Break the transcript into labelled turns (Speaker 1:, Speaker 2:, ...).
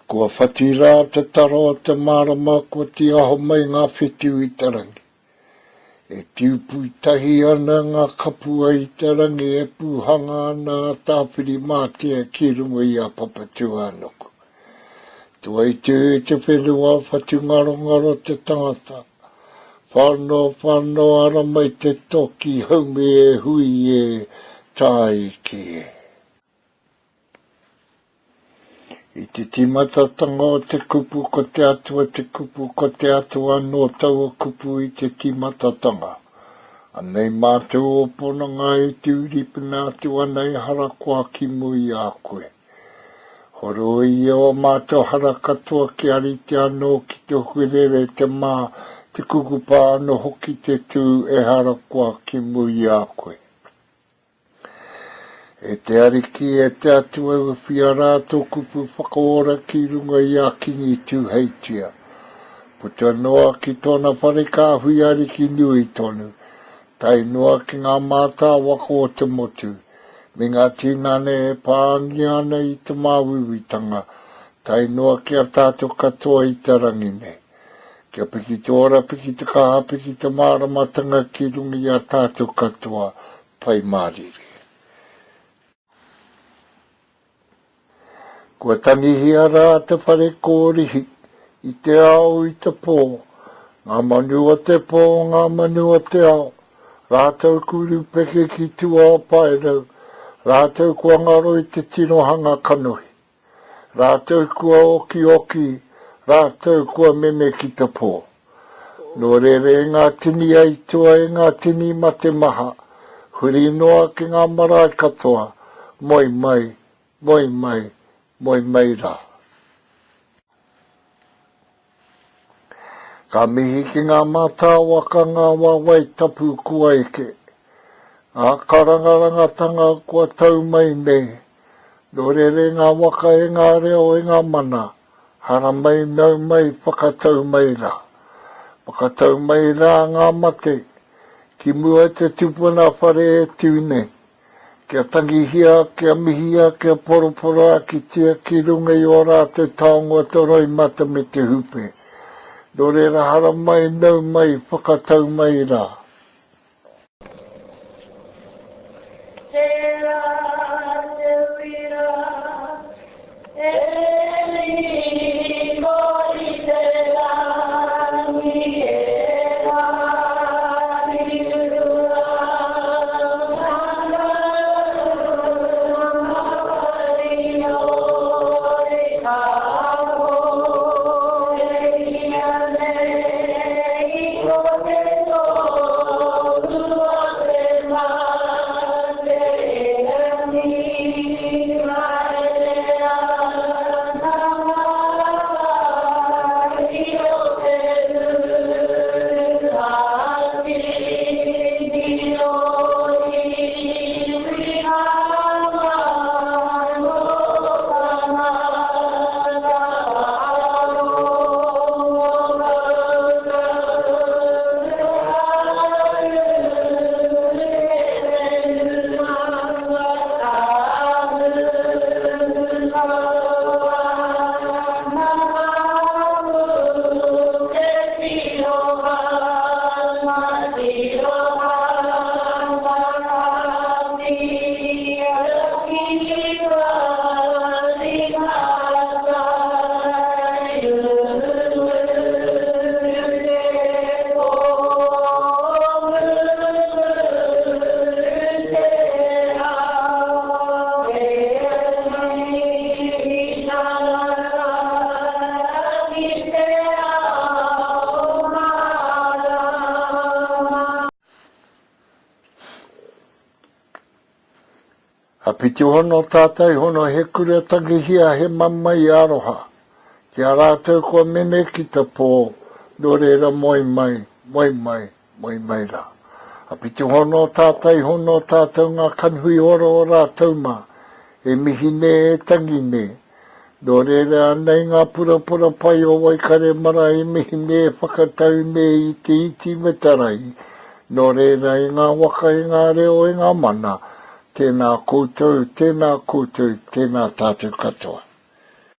Speaker 1: Kua whati rā te tara o te marama kua tīaho mai ngā whetū i te rangi. E tīpūtahi ana ngā kapua i te rangi e pūhanga ana a Tāwhirimātea ki runga i a Papatūānuku. Tuaitū te whenua, whatungarongaro te tangata. Whano, whano, ara mai te toki, haumi e hui e, tāiki e. I te tīmatatanga o te kupu ko te Atua te kupu, ko te Atua anō taua kupu i te tīmatatanga. Anei mātou o pononga e tūripina atu ana e harakoa ki mua i a koe. Horoia ō mātou hara katoa kia rite anō ki te huirere te mā, te kukupa anō hoki te tū e harakoa ki mua i a koe. E te Ariki, e te Atua, uwhia rā tō kupu whakaora ki runga i a Kingi Tūheitia. Puta noa ki tōna whare kāhui ariki nui tonu, tae noa ki ngā mātāwaka o te motu, me ngā tīnane e pāngia ana i te māuiuitanga, tae noa ki a tātou katoa i te rangi nei. Kia piki te ora, piki te kaha, piki te māramatanga ki runga i a tātou katoa, Pai Mārire. Kua tangihia rā te whare kōrihi i te ao i te pō, ngā manu o te pō, ngā manu o te ao, rātou kurupeke ki tua o Paerau, rātou kua ngaro i te tirohanga kanohi. Rātou kua okioki, rātou kua mene ki te pō. Nō reira e ngā tini aitua, e ngā tini mate maha, huri noa ki ngā marae katoa, moe mai, moe mai, moe mai rā. Ka mihi ki ngā mātāwaka ngā wawae tapu kua eke, ngā karangarangatanga kua tau mai nei, nō reira e ngā waka e ngā reo e ngā mana, haramai nau mai whakatau mai rā. Whakatau mai rā ngā mate, ki mua te tupuna whare e tū nei. Kia tangihia, kia mihia, kia poroporoakitia ki runga i ō rātou taonga te roimata me te hupe. Nō reira haramai, nau mai, whakatau mai rā.
Speaker 2: Tērā te uira e riko i te rangi e rāriurua ana Mapariori ka kōreria nei ko te tohu o te mate Rangi haere ana ngā wāhi o te rū Ka tino iwi hanga anō tana whakarongo
Speaker 1: A Pituhono tātai hono he kura tangihia he mamae aroha ki a rātou kua mene ki te pō, nō reira moe mai, moe mai, moe mai rā. A Pituhono tātai hono tātou ngā kanhui ora o rātou mā, e mihi nē e tangi nē, Nō reira anei ngā purapura pai o Waikaremarae e mihi nei e whakatau nei i te iti me te rahi, nō reira e ngā waka e ngā reo e ngā mana, tēnā koutou, tēnā koutou, tēnā tātou katoa.